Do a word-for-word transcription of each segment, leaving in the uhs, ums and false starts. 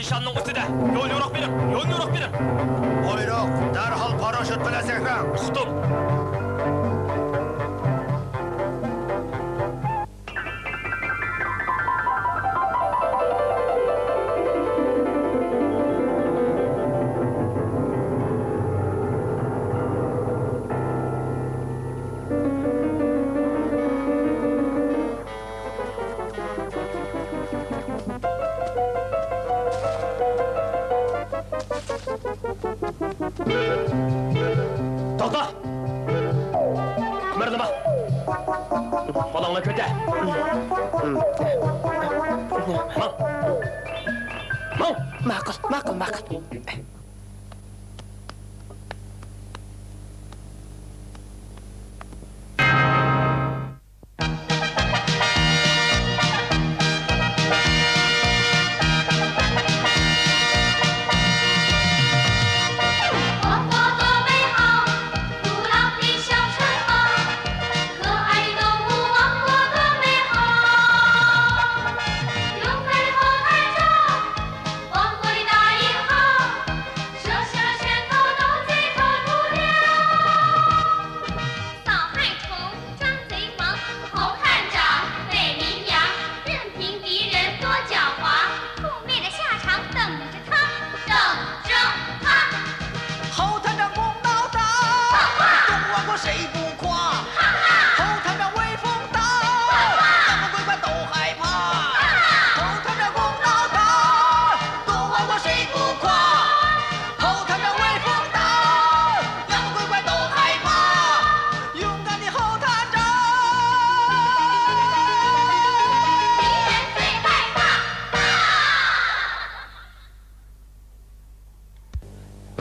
نىشاننىڭ ئۈستىدە. يول يورۇق بېرىڭ، يول يورۇق بېرىڭ. بۇيرۇق، دەرھال پاراشوت بىلەن سەكرەڭ. ئۇقتۇم. توختا! قىمىرلىما! قولۇڭنى كۆتەر! ماڭ! ماڭ! ماقۇل، ماقۇل، ماقۇل.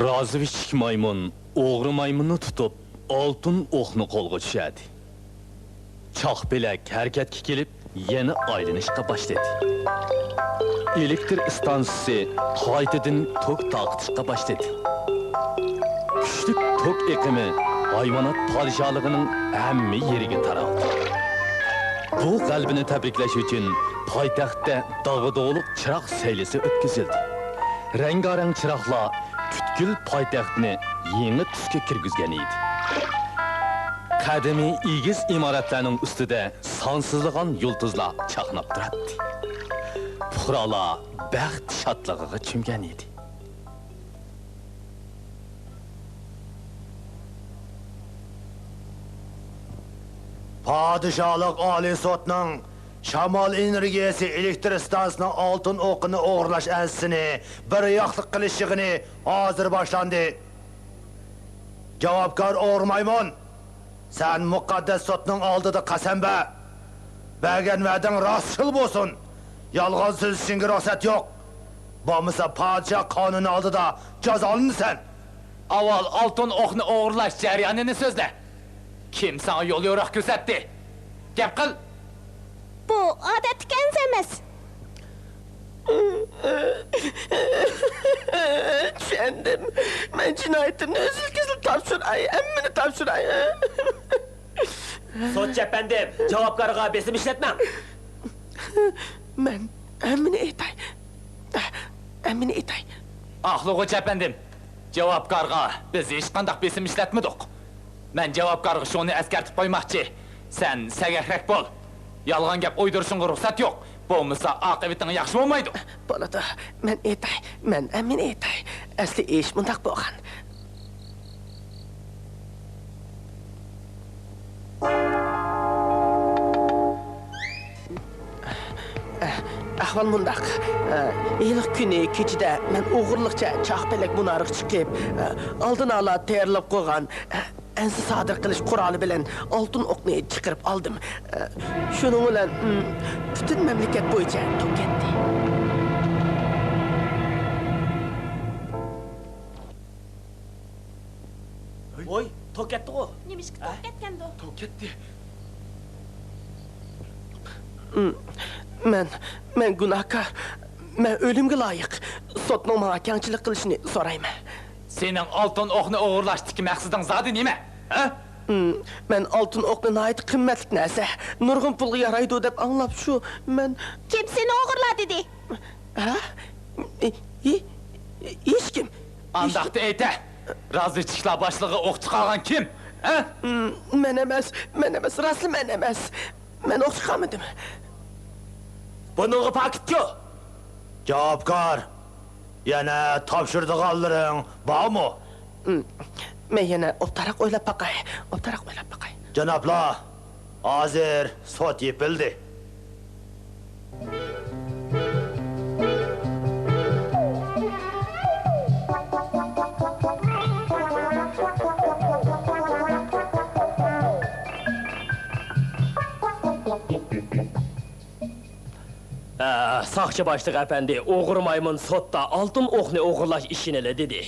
رازى ۋىشىك مايمۇن ئوغرى مايمۇننى تۇتۇپ، ئالتۇن ئوقنى قولغا چۈشۈردى. چاقپەلەك ھەرىكەتكە كېلىپ، يەنە ئايلىنىشقا باشلىدى. ئېلېكتر ئىستانسىسى قايتىدىن توك تارقىتىشقا باشلىدى. كۈچلۈك توك ئېقىمى ھايۋانات پادىشاھلىقىنىڭ ھەممە يېرىگە تارالدى. بۇ غەلىبىنى تەبرىكلەش ئۈچۈن پايتەختتە داغدۇغىلىق چىراغ سەيلىسى ئۆتكۈزۈلدى. رەڭگارەڭ چىراغلار پۈتكۈل پايتەختنى يېڭى تۈسكە كىرگۈزگەن ئىدى. قەدىمىي ئېگىز ئىمارەتلەرنىڭ ئۈستىدە سانسىزلىغان يۇلتۇزلار چاقناپ تۇراتتى. پۇقرالار بەخت شادلىقىغا چۆمگەن ئىدى. پادىشاھلىق ئالىي سوتنىڭ شامال ئېنېرگىيەسى ئېلېكتر ئىستانسىسىنىڭ ئالتۇن ئوقىنى ئوغرىلاش ئەنسىسىنى بىر ياقلىق قىلىش يىغىنى ھازىر باشلاندى. جاۋابكار ئوغرى مايمۇن! سەن مۇقەددەس سوتنىڭ ئالدىدا قەسەم بەر. بەرگەن ۋەدەڭ راستچىل بولسۇن. يالغان سۆزلىشىڭگە رۇخسەت يوق. بولمىسا پادىشاھ قانۇنى ئالدىدا جازالىنىسەن. ئاۋۋال ئالتۇن ئوقنى ئوغرىلاش جەريانىنى سۆزلە. كىم ساڭا يول يورۇق كۆرسەتتى؟ گەپ قىل! بۇ ئادەتتىكى ئەنسە ئەمەس. چۈشەندىم. مەن جىنايىتىمنى ئۈزۈل-كېسىل تاپشۇراي، ھەممىنى تاپشۇراي. سوتچى ئەپەندىم، جاۋابكارغا بېسىم ئىشلەتمەڭ. مەن ھەممىنى ئېيتاي. ھەممىنى ئېيتاي. ئاقلىغۇچى ئەپەندىم، جاۋابكارغا بىز ھېچقانداق بېسىم ئىشلەتمىدۇق. مەن جاۋابكارغا شۇنى ئەسكەرتىپ قويماقچى، سەن سەگەكرەك بول. يالغان گەپ ئويدۇرۇشۇڭغا رۇخسەت يوق، بولمىسا ئاقىۋىتىڭ ياخشى بولمايدۇ. بولىدۇ، مەن ئېيتاي، مەن ھەممىنى ئېيتاي. ئەسلى ئىش مۇنداق بولغان. ئەھۋال مۇنداق. ھېلىقى كۈنى كېچىدە مەن ئوغرىلىقچە چاقپەلەك مۇنارىغا چىقىپ، ئالدىن ئالا تەييارلاپ قويغان ئەنسە سادىر قىلىش قورالى بىلەن ئالتۇن ئوقنى چىقىرىپ ئالدىم. شۇنىڭ بىلەن، ئىم، پۈتۈن مەملىكەت بويىچە توك كەتتى. ۋوي، توك كەتتىغۇ؟ نېمىشقا توك كەتكەندۇ؟ توك كەتتى. ئىم، مەن، مەن گۇناھكار. مەن ئۆلۈمگە لايىق. سوتنىڭ ماڭا كەڭچىلىك قىلىشىنى سورايمەن. سېنىڭ ئالتۇن ئوقنى ئوغرىلاشتىكى مەقسىتىڭ زادى نېمە؟ ھە؟ ئىم، مەن ئالتۇن ئوقنى ناھايىتى قىممەتلىك نەرسە، نۇرغۇن پۇلغا يارايدۇ دەپ ئاڭلاپ شۇ، مەن. كىم سېنى ئوغرىلا دېدى؟ ھە؟ ئى، ھېچكىم. ئانداقتا ئېيتە، رازۋېدچىكلار باشلىقىغا ئوق چىقارغان كىم؟ ھە؟ مەن ئەمەس، مەن ئەمەس، راستلا مەن ئەمەس. مەن ئوق چىقارمىدىم. بۇنىڭغا پاكىت يوق. جاۋابكار، يەنە تاپشۇرىدىغانلىرىڭ بارمۇ؟ مەن يەنە ئوبدانراق ئويلاپ باقاي، ئوبدانراق ئويلاپ باقاي. جانابلار، ھازىر سوت يېپىلدى. ئە، ساقچى باشلىقى ئەپەندى، ئوغرى مايمۇن سوتتا ئالتۇن ئوقنى ئوغرىلاش ئىشىنى ئېلى دېدى.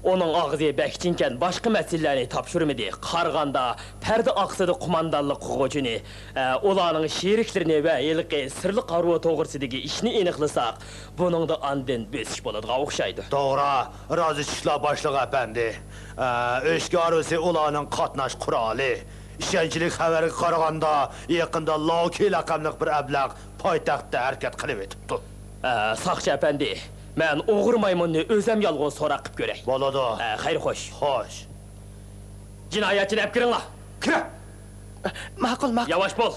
ئۇنىڭ ئاغزى بەك ئىچىڭكەن، باشقا مەسىلىلەرنى تاپشۇرمىدى. قارىغاندا، پەردە ئارقىسىدا قوماندانلىق قىلغۇچىنى، ئە، ئۇلارنىڭ شېرىكلىرىنى ۋە ھېلىقى سىرلىق قارىۋۇ توغرىسىدىكى ئىشنى ئېنىقلىساق، بۇنىڭدا ئاندىن بۆسۈش بولىدىغان ئوخشايدۇ. توغرا، رازۋېدچىكلار باشلىقى ئەپەندى. ئە، ئۆچكە ھارۋىسى ئۇلارنىڭ قاتناش قورالى. ئىشەنچلىك خەۋەرگە قارىغاندا، يېقىندا لاۋكېي لەقەملىك بىر ئەبلەخ پايتەختتە ھەرىكەت قىلىۋېتىپتۇ. ئە، ساقچى ئەپەندى، مەن ئوغرى مايمۇننى ئۆزۈم يالغۇز سوراق قىلىپ كۆرەي. بولىدۇ. ئە، خەير، خوش. خوش. جىنايەتچىنى ئەپ كىرىڭلار. كىرە! ماقۇل، ماقۇل. ياۋاش بول.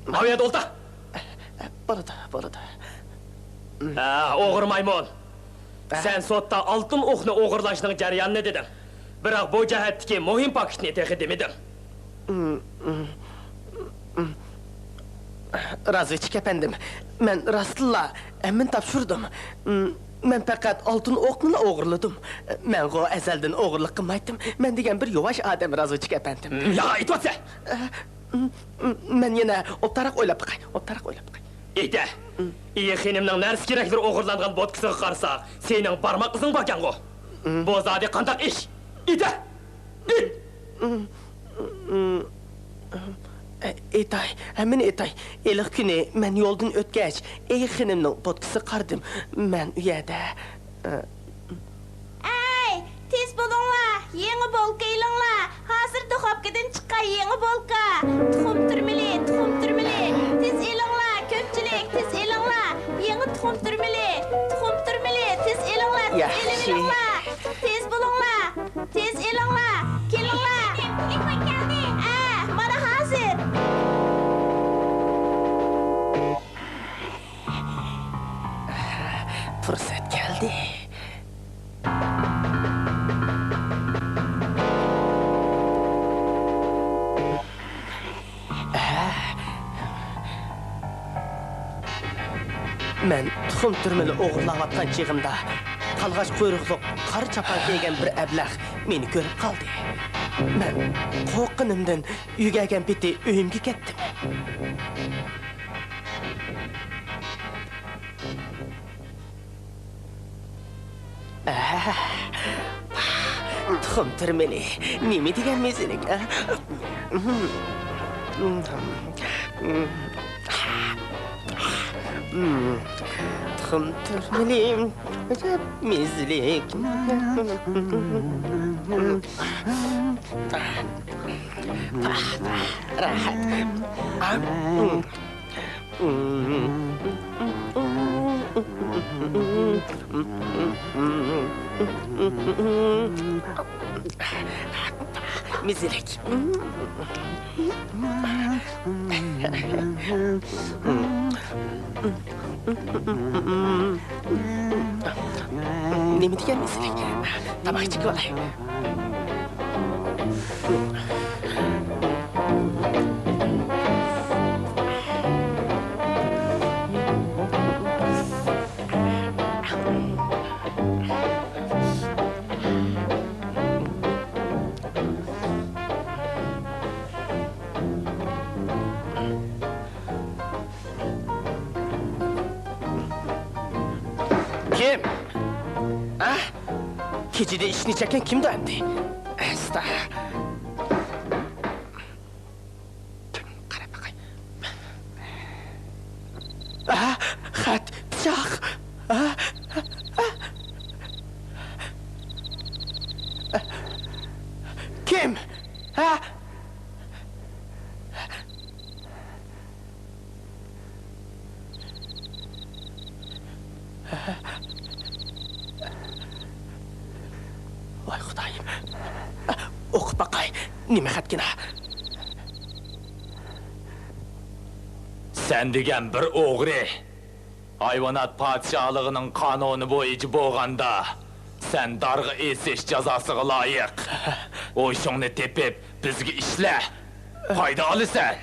ماۋۇ يەردە ئولتۇر. بولىدۇ، بولىدۇ. ھە، ئوغرى مايمۇن. ھە؟ سەن سوتتا ئالتۇن ئوقنى ئوغرىلاشنىڭ جەريانىنى دېدىڭ. بىراق بۇ جەھەتتىكى مۇھىم پاكىتنى تېخى دېمىدىڭ. رازۋېدچىك ئەپەندىم، مەن راستلا ھەممىنى تاپشۇردۇم. مەن پەقەت ئالتۇن ئوقنىلا ئوغرىلىدىم. مەنغۇ ئەزەلدىن ئوغرىلىق قىلمايتتىم. مەن دېگەن بىر يۇۋاش ئادەم، رازۋېدچىك ئەپەندىم. يا، ئېيتىۋاتسە! مەن يەنە ئوبدانراق ئويلاپ باقاي، ئوبدانراق ئويلاپ باقاي. ئېيتە! ئېي خېنىمنىڭ نەرسە-كېرەكلىرى ئوغرىلانغان بوتكىسىغا قارىساق، سېنىڭ بارماق ئىزىڭ باركەنغۇ؟ بۇ زادى قانداق ئىش؟ ئېيتە! ئېيت! ئېيتاي، ھەممىنى ئېيتاي. ھېلىقى كۈنى مەن يولدىن ئۆتكەچ، ئېي خېنىمنىڭ بوتكىسىغا قارىدىم. مەن ئۇ يەردە، ئە، ئەي، تېز بولۇڭلار، يېڭى بولكا ئېلىڭلار. ھازىر دۇخوپكىدىن چىققان يېڭى بولكا. تۇخۇم تۈرمىلى، تۇخۇم تۈرمىلى. تېز ئېلىڭلار، كۆپچىلىك، تېز ئېلىڭلار. يېڭى تۇخۇم تۈرمىلى، تۇخۇم تۈرمىلى. تېز ئېلىڭلار، تېز ياخشى. ئېلىۋېلىڭلار. تېز بولۇڭلار، تېز ئېلىڭلار. كېلىڭلار. ئە، مانا ھازىر. پۇرسەت كەلدى. مەن تۇخۇم تۈرمىنى ئوغرىلاۋاتقان چېغىمدا، قالغاچ قۇيرۇقلۇق، قارا چاپان كىيگەن بىر ئەبلەخ مېنى كۆرۈپ قالدى. مەن قورققىنىمدىن يۈگۈرگەن پېتى ئۆيۈمگە كەتتىم. ئەھ، تۇخۇم تۈرمىلى نېمە دېگەن مېزىلىك، ئە؟ تۇخۇم تۈرمىلى ئەجەب مېزىلىك. راھەت. مېزىلىك. نېمە دېگەن مېزىلىك؟ تاماق ئىچىپ كېلەي. كىم؟ ھە؟ كېچىدە ئىشىكنى چەككەن كىمدۇ ئەمدى؟ ئەستا. قاراپ باقاي. ھە؟ خەت، پىچاق. ھە؟ كىم؟ ھە؟ ئاي خۇدايىم. ئوقۇپ باقاي، نېمە خەتكىنا؟ سەن دېگەن بىر ئوغرى. ھايۋانات پادىشاھلىقىنىڭ قانۇنى بويىچە بولغاندا، سەن دارغا ئېسىش جازاسىغا لايىق. ئوشۇڭنى تېپىپ، بىزگە ئىشلە. پايدا ئالىسەن.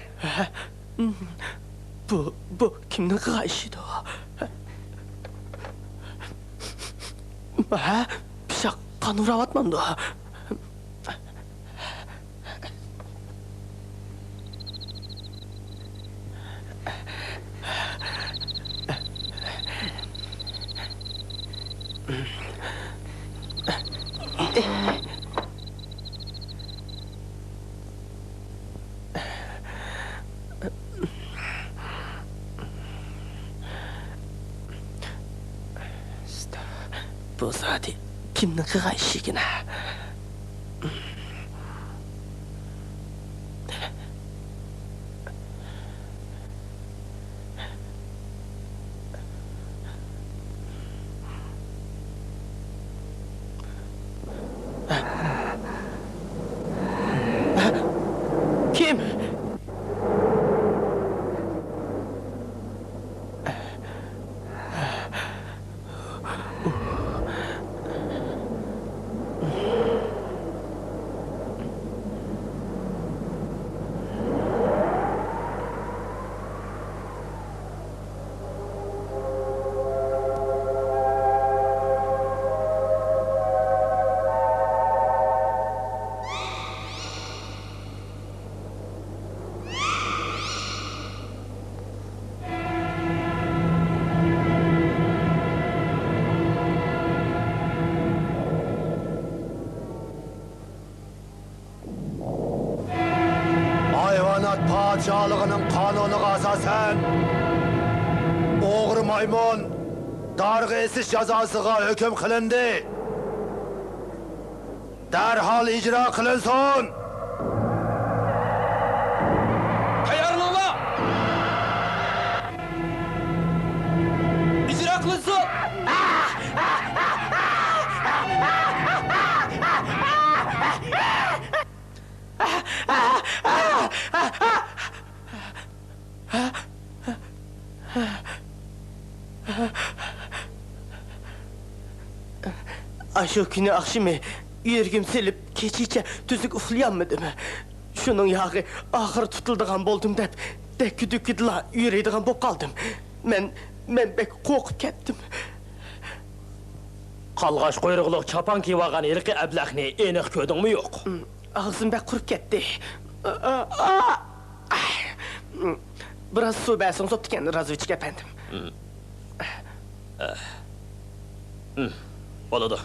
بۇ، بۇ كىمنىڭ قىلغان ئىشىدۇ؟ ھە؟ پىششىق قان ئۇرۇۋاتمامدۇ؟ بۇ زادى كىمنىڭ قىلغان ئىشىكىنا؟ كىم؟ ھايۋانات پادىشاھلىقىنىڭ قانۇنىغا ئاساسەن، ئوغرى مايمۇن دارغا ئېسىش جازاسىغا ھۆكۈم قىلىندى. دەرھال ئىجرا قىلىنسۇن! تەييارلىنىڭلار! ئىجرا قىلىنسۇن! ئاشۇ كۈنى ئاخشىمى يۈرىكىم سېلىپ، كېچىچە تۈزۈك ئۇخلىيالمىدىم. شۇنىڭ ياغى ئاخىرى تۇتۇلىدىغان بولدۇم دەپ، دەككە-دۈككىدىلا يۈرىدىغان بولۇپ قالدىم. مەن، مەن بەك قورقۇپ كەتتىم. قالغاچ قۇيرۇقلۇق چاپان كىيىۋالغان ھېلىقى ئەبلەخنى ئېنىق كۆردۈڭمۇ يوق؟ ئاغزىم بەك قۇرۇپ كەتتى. بىراز سۇ بەرسىڭىز بوپتىكەن، رازۋېچكا ئەپەندىم. بولىدۇ.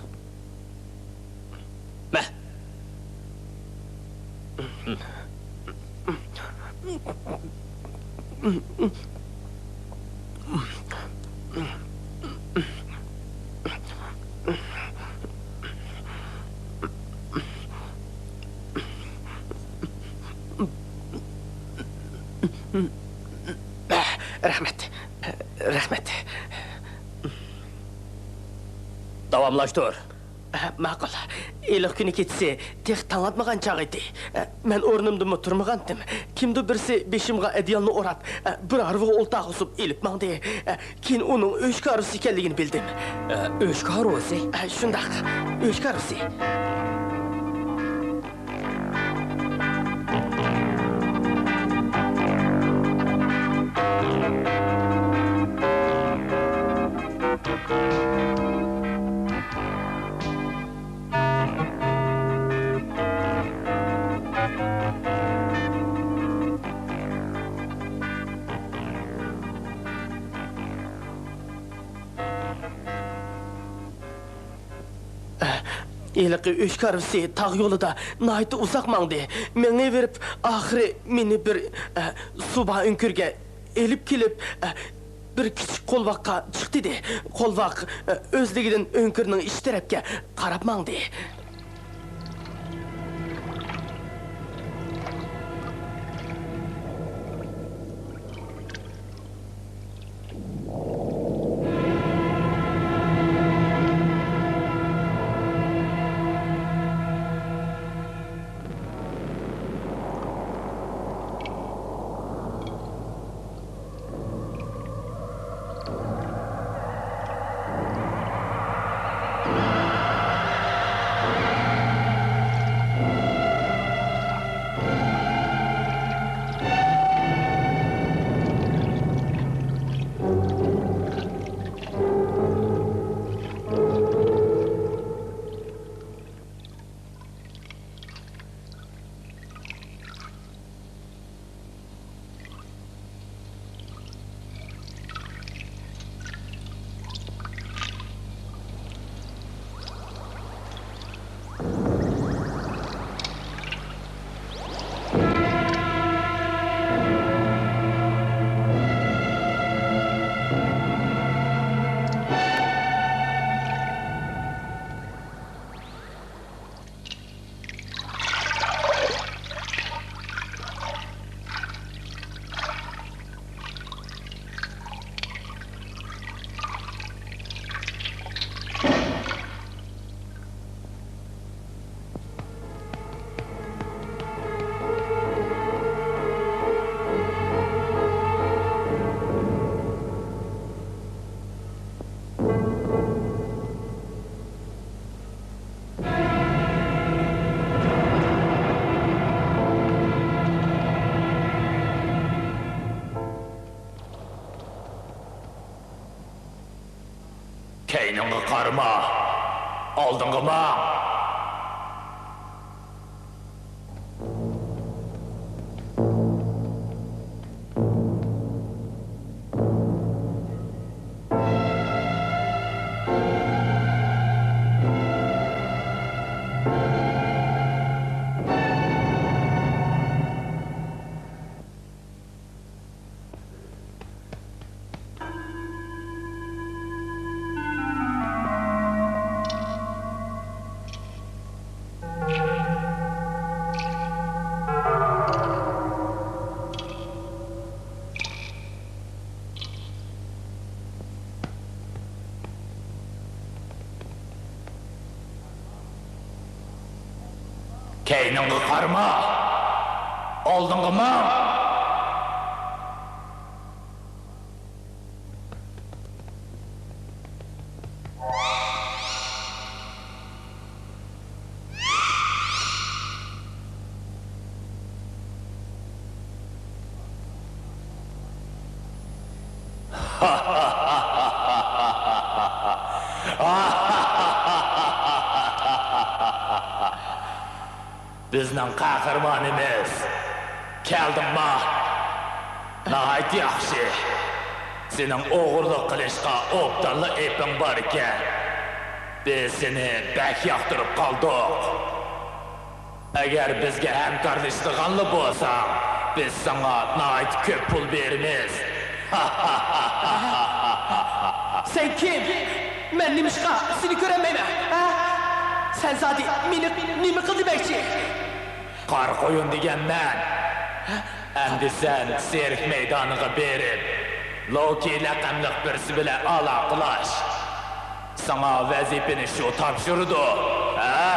مە. رەھمەت. رەھمەت. داۋاملاشتۇر. ماقۇل. ھېلىقى كۈنى كېچىسى تېخى تاڭ ئاتمىغان چاغ ئىدى. مەن ئورنۇمدىنمۇ تۇرمىغانتىم. كىمدۇر بىرسى بېشىمغا ئەدىيالنى ئوراپ، بىر ھارۋىغا ئولتۇرغۇزۇپ ئېلىپ ماڭدى. كېيىن ئۇنىڭ ئۆچكە ھارۋىسى ئىكەنلىكىنى بىلدىم. ئۆچكە ھارۋىسى؟ شۇنداق، ئۆچكە ھارۋىسى. ھېلىقى ئۆچكە ھارۋىسى تاغ يولىدا ناھايىتى ئۇزاق ماڭدى. مېڭىۋېرىپ، ئاخىرى مېنى بىر، ئە، سۇ بار ئۆڭكۈرگە ئېلىپ كېلىپ، ئە، بىر كىچىك قولۋاققا چىق دېدى. قولۋاق، ئە، ئۆزلۈكىدىن ئۆڭكۈرنىڭ ئىچ تەرەپكە قاراپ ماڭدى. قارىما، ئالدىڭغا ماڭ. كەينىڭگە قارىما، ئالدىڭغا ماڭ. بىزنىڭ قەھرىمانىمىز، كەلدىڭما؟ ناھايىتى ياخشى. سېنىڭ ئوغرىلىق قىلىشقا ئوبدانلا ئېپىڭ باركەن. بىز سېنى بەك ياقتۇرۇپ قالدۇق. ئەگەر بىزگە ھەمكارلىشىدىغانلا بولساڭ، بىز ساڭا ناھايىتى كۆپ پۇل بېرىمىز. سەن كىم؟ مەن نېمىشقا سېنى كۆرەلمەيمەن، ھە؟ سەن زادى مېنى نېمە قىل دېمەكچى؟ قارا قۇيۇن دېگەن مەن. ئەمدى سەن سېرك مەيدانىغا بېرىپ، لوكى لەقەملىك بىرسى بىلەن ئالاقىلاش. ساڭا ۋەزىپىنى شۇ تاپشۇرىدۇ، ھە؟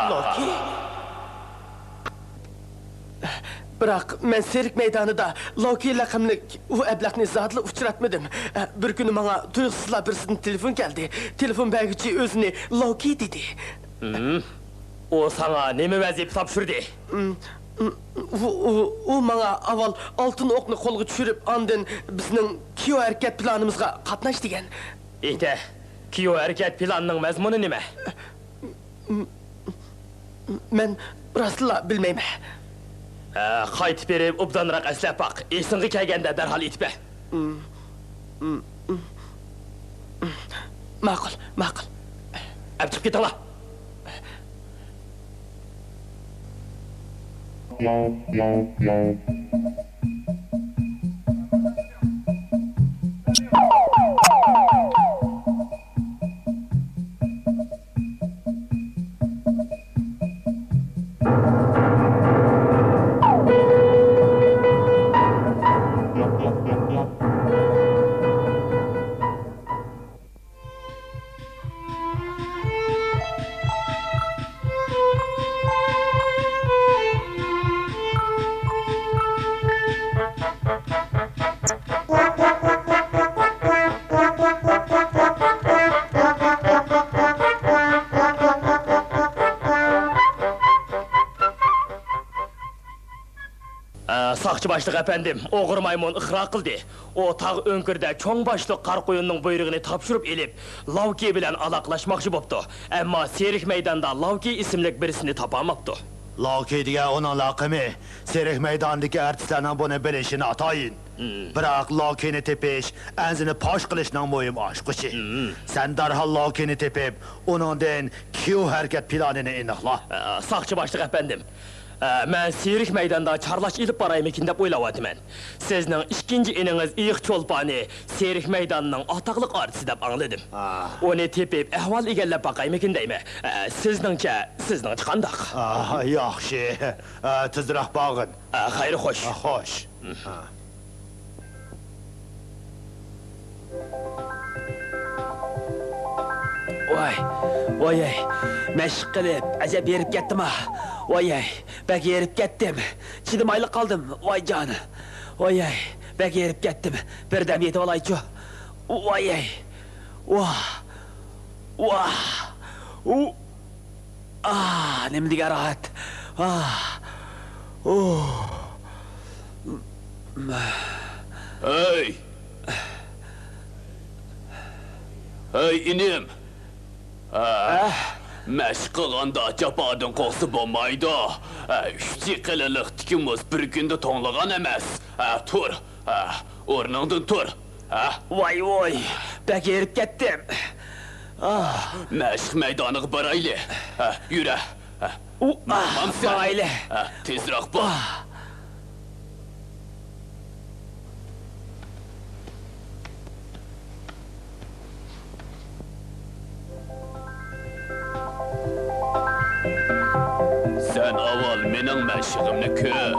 لوكى؟ بىراق مەن سېرك مەيدانىدا لوكى لەقەملىك ئۇ ئەبلەخنى زادىلا ئۇچراتمىدىم. بىر كۈنى ماڭا تۇيۇقسىزلا بىرسىدىن تېلېفون كەلدى. تېلېفون بەرگۈچى ئۆزىنى لوكى دېدى. ھىم؟ ئۇ ساڭا نېمە ۋەزىپە تاپشۇردى؟ ئۇ، ئۇ، ئۇ، ئۇ ماڭا ئاۋۋال ئالتۇن ئوقنى قولغا چۈشۈرۈپ، ئاندىن بىزنىڭ كيۇ ھەرىكەت پىلانىمىزغا قاتناش دېگەن. ئېيتە، كيۇ ھەرىكەت پىلانىنىڭ مەزمۇنى نېمە؟ مەن راستلا بىلمەيمەن. ھە، قايتىپ بېرىپ ئوبدانراق ئەسلەپ باق. ئېسىڭگە كەلگەندە دەرھال ئېيتىپ بەر. ماقۇل، ماقۇل. ئەپ چىقىپ كېتىڭلار. ئە، ساقچى باشلىق ئەپەندىم، ئوغرى مايمۇن ئىقرار قىلدى. ئۇ تاغ ئۆڭكۈرىدە چوڭ باشلىق قارا قۇيۇننىڭ بۇيرۇقىنى تاپشۇرۇپ ئېلىپ، لاۋكى بىلەن ئالاقىلاشماقچى بوپتۇ. ئەمما سېرىك مەيداندا لاۋكى ئىسىملىك بىرسىنى تاپالماپتۇ. لاۋكى دېگەن ئۇنىڭ لەقىمى. سېرىك مەيدانىدىكى ئارتىسلارنىڭ بۇنى بىلىشى ناتايىن. بىراق لاۋكىنى تېپىش ئەنزىنى پاش قىلىشنىڭ مۇھىم ئاچقۇچى. سەن دەرھال لاۋكىنى تېپىپ، ئۇنىڭدىن كيۇ ھەرىكەت پىلانىنى ئېنىقلا. ئە، ساقچى باشلىق ئەپەندىم، ئە، مەن سېرىك مەيداندا چارلاش ئېلىپ بارايمىكىن دەپ ئويلاۋاتىمەن. سىزنىڭ ئىككىنچى ئىنىڭىز ئېيىق چولپانى سېرىك مەيدانىنىڭ ئاتاقلىق ئارتىسى دەپ ئاڭلىدىم. ئۇنى تېپىپ، ئەھۋال ئىگىلەپ باقايمىكىن دەيمەن. ئە، سىزنىڭچە، سىزنىڭچە قانداق؟ ئا، ياخشى. ئە، تېزرەك بارغىن. ئە، خەير، خوش. ئە، خوش. ۋاي، ۋايەي، مەشىق قىلىپ ئەجەب ھېرىپ كەتتىم ھا. ۋايەي، بەك ھېرىپ كەتتىم. چىدىمايلا قالدىم، ۋاي جان. ۋايەي، بەك ھېرىپ كەتتىم. بىردەم يېتىۋالايچۇ. ۋايەي. ۋاھ. ۋاھ. ئۇ. ئاھ، نېمە دېگەن راھەت. ئاھ. ئۇھ. ھەي! ئەي ئىنىم! ھە؟ مەشىق قىلغاندا جاپادىن قورقسا بولمايدۇ. ھە، ئۈچ قېلىنلىقتىكى مۇز بىر كۈندە توڭلىغان ئەمەس. ھە، تۇر. ھە، ئورنۇڭدىن تۇر. ھە؟ ۋاي ۋوي، بەك ھېرىپ كەتتىم. ئاھ. مەشىق مەيدانىغا بارايلى. ھە، يۈرە. ھە، ئۇ، ئاھ، ماڭامسەن؟ ماڭايلى. ھە، تېزراق بول. ئاھ. سەن ئاۋۋال مېنىڭ مەشىقىمنى كۆر.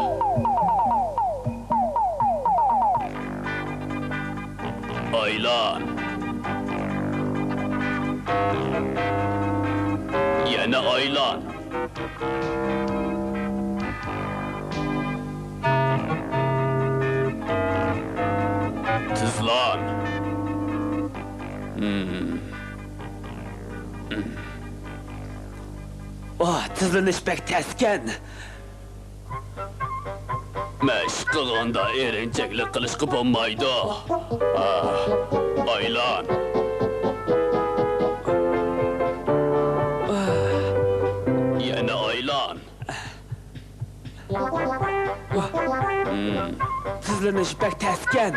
ئايلان. يەنە ئايلان. تىزلان. ۋاھ، تىزلىنىش بەك تەسكەن. مەشىق قىلغاندا ئېرىنچەكلىك قىلىشقا بولمايدۇ. ئاھ، ئايلان. يەنە ئايلان. تىزلىنىش بەك تەسكەن.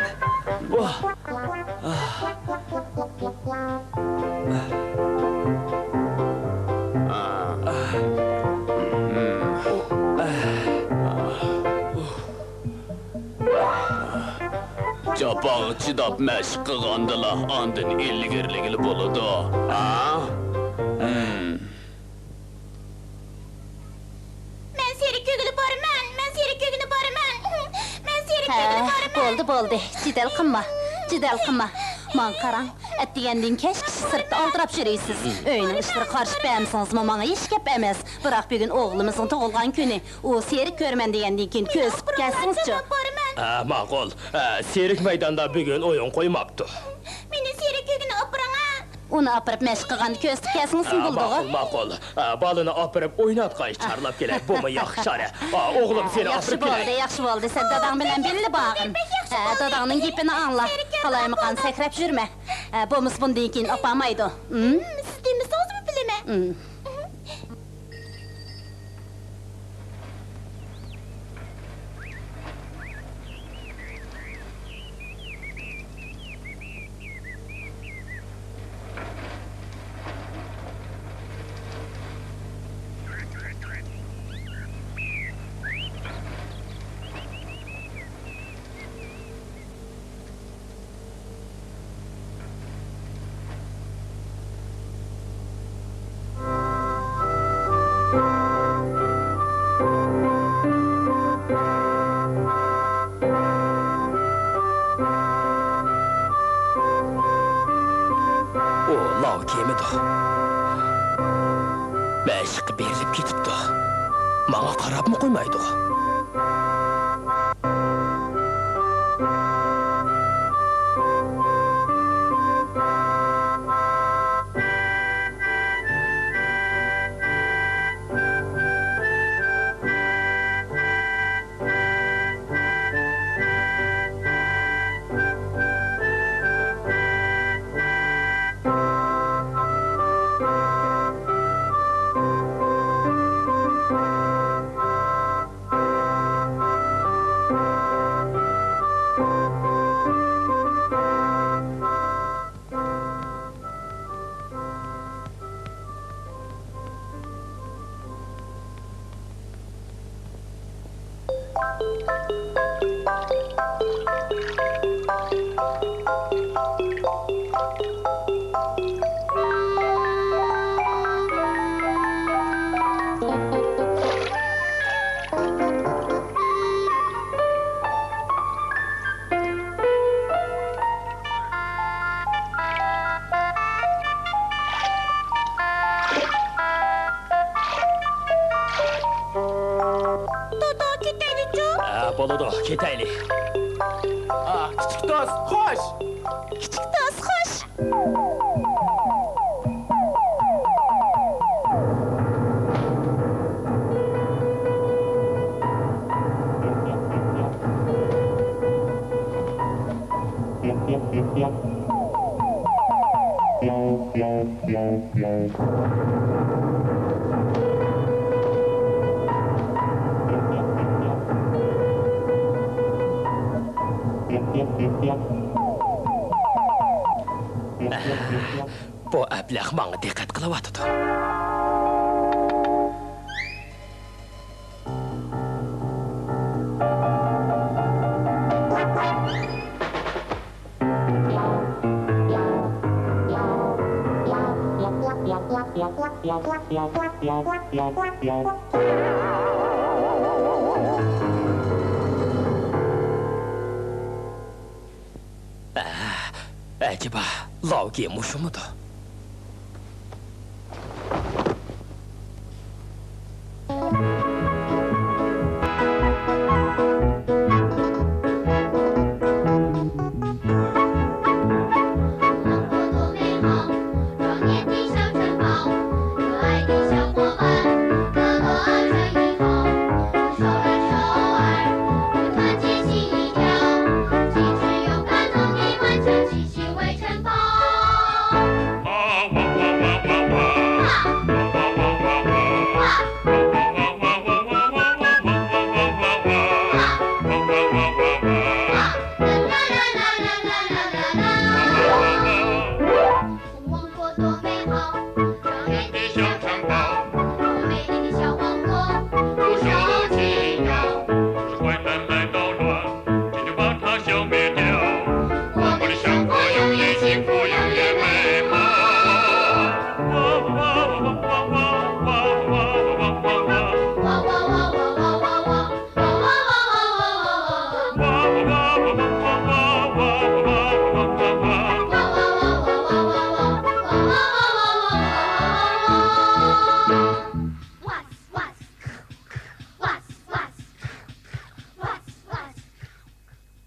جاپاغا چىداپ مەشىق قىلغاندىلا ئاندىن ئىلگىرىلىگىلى بولىدۇ. ھە؟ مەن سېرىك كۆگىلى بارىمەن، مەن سېرىك كۆگىلى بارىمەن، مەن سېرىك ھە، كۆگىلى بارىمەن. بولدى، بولدى. جېدەل قىلما، جېدەل قىلما. ماڭا قاراڭ، ئەتىگەندىن كەچكىچە سىرتتا ئالدىراپ يۈرىسىز. ئۆينىڭ ئىشلىرىغا قارىشىپ بەرمىسىڭىزمۇ ماڭا ھېچ گەپ ئەمەس. بىراق بۈگۈن ئوغلىمىزنىڭ تۇغۇلغان كۈنى. ئۇ سېرىك كۆرىمەن دېگەندىن كېيىن كۆرۈشۈپ كەلسىڭىزچۇ؟ ھە، ماقۇل. ھە، سېرىك مەيداندا بۈگۈن ئويۇن قويماپتۇ. مېنى سېرىك كۆگىنى ئاپىرىڭ، ھە. ئۇنى ئاپىرىپ مەشىق قىلغاندا كۆرسىتىپ كەلسىڭىزمۇ ھە، بولىدىغۇ؟ ماقۇل، ماقۇل. ھە، بالىنى ئاپىرىپ ئويناتقاي، چارلاپ كېلەي. بۇمۇ ياخشى چارە. ھە، ئوغلۇم، سېنى ياخشى ئاپىرىپ كېلەي. بولدى، ياخشى بولدى. سەن داداڭ بىلەن بىللە بارغىن. ھە، داداڭنىڭ گېپىنى ئاڭلا. قالايمىقان سەكرەپ يۈرمە. ھە، بولمىسا بۇندىن كېيىن ئاپارمايدۇ. ھىم؟ سىز دېمىسىڭىزمۇ بىلىمەن. ھىم. ئۇ لاۋا كىيىمىدۇ. مەشىققە بېرىلىپ كېتىپتۇ. ماڭا قاراپمۇ قويمايدۇ. دادا، كېتەيلىچۇ؟ ھە، بولىدۇ، كېتەيلى. ئا، كىچىك دوست، خوش! كىچىك دوست، خوش! بۇ ئەبلەخ ماڭا دىققەت قىلىۋاتىدۇ. ئەجەبا، لاۋگى مۇشۇمىدۇ؟